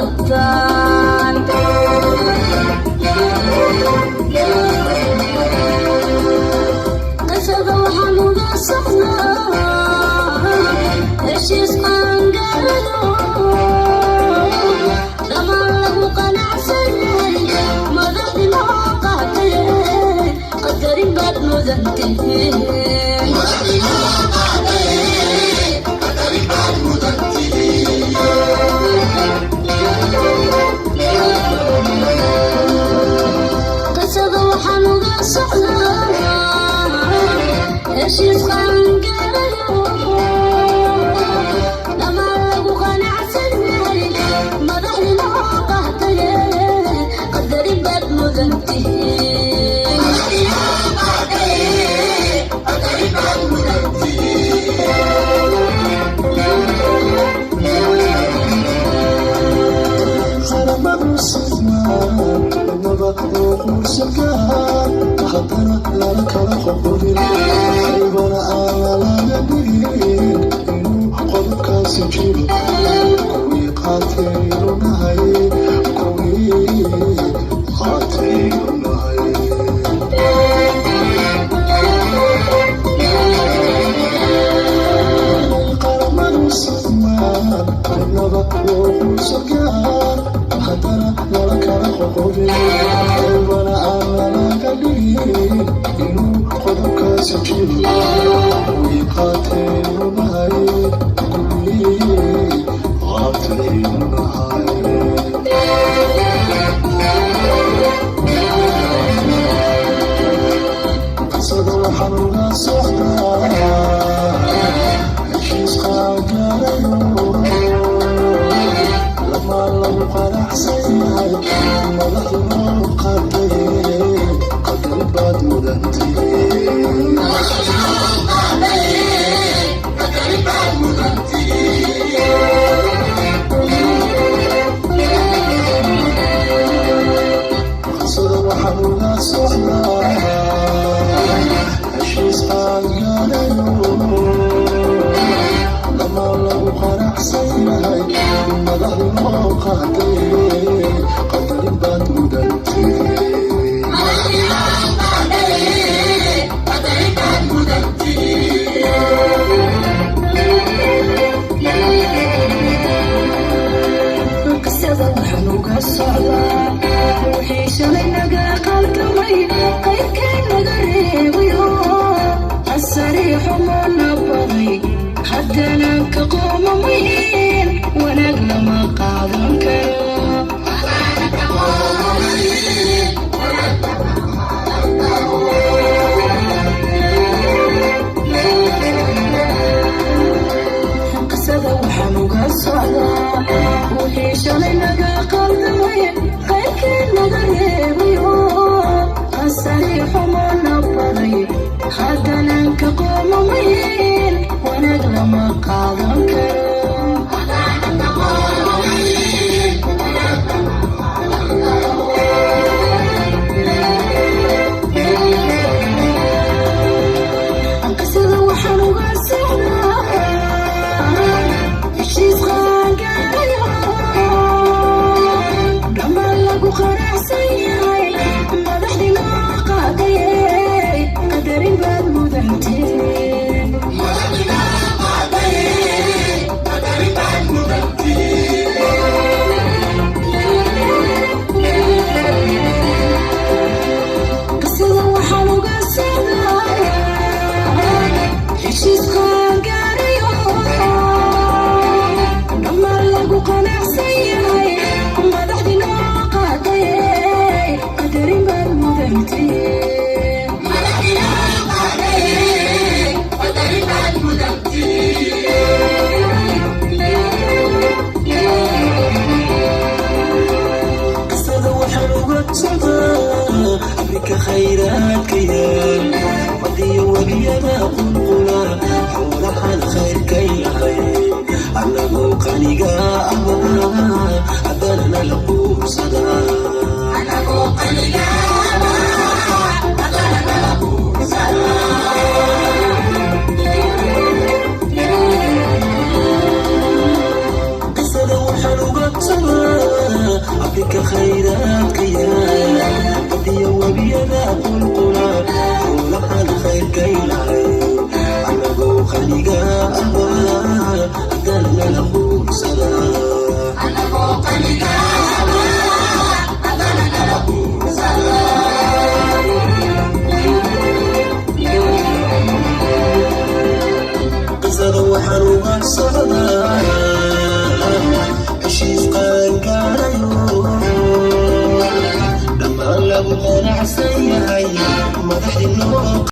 qaadataan. Qisada waxaan uga socnaa heshiis qaangaarado, dhammaan lagu qanacsan yahay, madaxdii loo qaatay, qadarin baad mudan tihiin. Qisada waxaan uga socnaa heshiis qaangaarayo, dhammaan lagu qanacsan yahay, madaxdii loo qaatay, qadarin baad mudan tihiin. Qaramadu simaan inaba quusagaan, haddana lala kala qoqobin, aybana aan lalaga dhigin inuu qodobkaasi jiro. Kuwii qaataynu nahay, kuwii qaataynu nahay. Qaramadu simaan inaba quusagaan, haddana lala kala qoqobin, aybana aan lalaga dhigin inuu qodobkaasi jiro. Kuwii qaataynu nahay, kuwii qaataynu nahay. Qisada waxaan uga socdaa heshiis qaangaarayo, lamaan lagu qanacsan yahay, madaxdu noo qaaday, qadar baad mudantihiin. Qisada waxaan uga socdaa heshiis qaangaarayo, dhammaan lagu qanacsan yahay, madaxdu noo qaaday, qadarin baad mudantihiin. Qisada waxaan uga socdaa wixii shalay naga qaldamay, qayrkeen naga reebayo, asari xumona baday, haddana ka qoomamayn, wanaag lama qaadan karo. Qisada waxaan uga socdaa wixii shalay naga qaldamay, qayrkeen naga reebayo, qasari xumona baday, haddana ka qoomamayn, wanaag lama qaadan karo. Qisada waxaan uga socdaa heshiis qaangaarayo, dhammaan lagu qanacsan yahay, madaxdii loo qaaday, qadarin baad mudantiin. Qisada waxaan uga socdaa heshiis qaangaarayo, dhammaan lagu qanacsan yahay, madaxdii noo qaaday, qadarin baad mudantiin. Qisada waxaan uga socdaa Afrika khayraadka yaal, badiyo webiyada qulqula, xoolahan khayrka yahay, annagoo qaniga ahba haddana nala quursadaa. Qisada waxaan uga socdaa uga socdaa heshiis qaangaarayo, dhammaan lagu qanacsan yahay, madaxdii noo